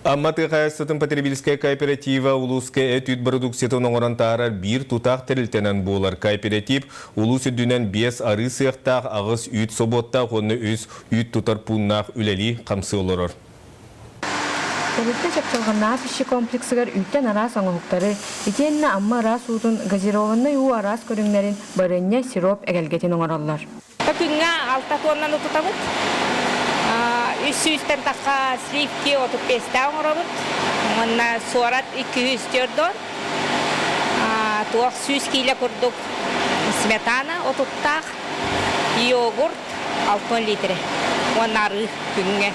Амма тыа хаһаайыстыбатын потребительскай кооператива улууска эт-үүт бородууксуйатын оҥорон таһаарар биир тутаах тэрилтэнэн буолар. Кооператив улуус үрдүнэн биэс арыы сыахтаах, аҕыс үүт собуоттаах уонна үс үүт тутар пууннаах үлэлии-хамсыы олорор. Тэрилтэ Чапчылҕаннаах пищи комплексыгар үүттэн араас оҥоһуктары, итиэннэ Амма ыраас уутун, газированнай уу араас көрүҥнэрин, барыанньа, сироп эгэлгэтин оҥороллор. Күҥҥэ алта туоннаны тутабыт. Үс сүүстэн тахха сливки 35 оҥоробут. Уонна суорат 204 туох 100 киилэ курдук сметана отуттаах, йогурт 6 литре уонна арыы күҥҥэ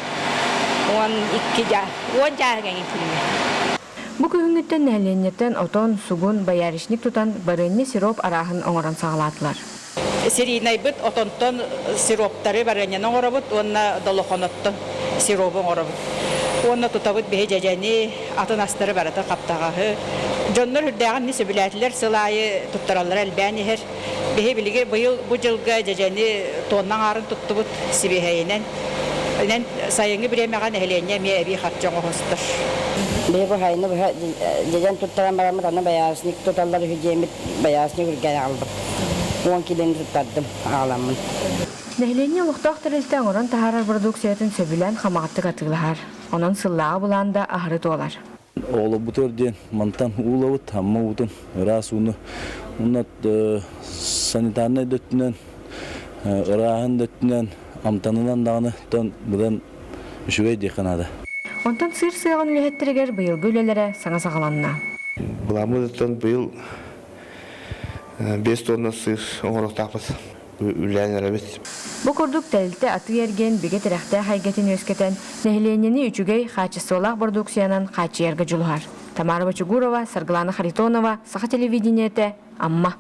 12 дьаа, 10 дьааһык эҥин күҥҥэ. Бу күһүҥҥүттэн нэһилиэнньэттэн отон, сугун, боярышник тутан барыанньа сироп арааһын оҥорон саҕалаатылар. Серийнайбыт отонтон сироптары барыанньаны оҥоробут уонна долохоноттон сиробу оҥоробут. Уонна тутабыт биһи дьэдьэни, атын астары барыта хаптаҕаһы. Дьоннор үрдээҕин эмиэ сөбүлээтилэр, сыл аайы туттараллара элбээн иһэр. Биһи билиги быйыл бу дьылга дьэдьэни тонна аҥаарын туттубут сибиэһэйинэн. Инэн сайыҥҥы бириэмэҕэ нэһилиэнньэ эмиэ эбии харчы оҥоһустар. Биһи бу сайыны быһа дьэдьэн туттаран бараммыт аны боярышник туталлар үһү диэммит боярышник үргээн аҕалбыт. 10 киилэни туттардым аҕаламмын. Нэһилиэнньэ олохтоох тэрилтэ оҥорон таһаарар бородууксуйатын сөбүлээн хамаҕатык атыылаһар. Онон сыллааҕы былаан да аһары туолар. Оҕолорбутугар диэн мантан уулабыт, Амма уутун, ыраас ууну. Уонна санитарнай да өттүнэн, ырааһын да өттүнэн, амтанынан даҕаны тон быдан үчүгэй диэххэ наада. Онтон сыыр сыаҕын үлэһиттэригэр быйылгы үлэлэрэ саҥа саҕаланна. Былааммытыттан быйыл 5 тонна сыыр оҥоруохтаахпыт. Үлээн эрэбит. Бу курдук тэрилтэ атыы-эргиэн бигэ тирэхтээх эйгэтин үөскэтэн, нэһилиэнньэни үчүгэй, хаачыстыбалаах бородууксуйанан хааччыйарга дьулуһар. Тамара Бочугурова, Саргылана Харитонова, Саха телевидениетэ, Амма.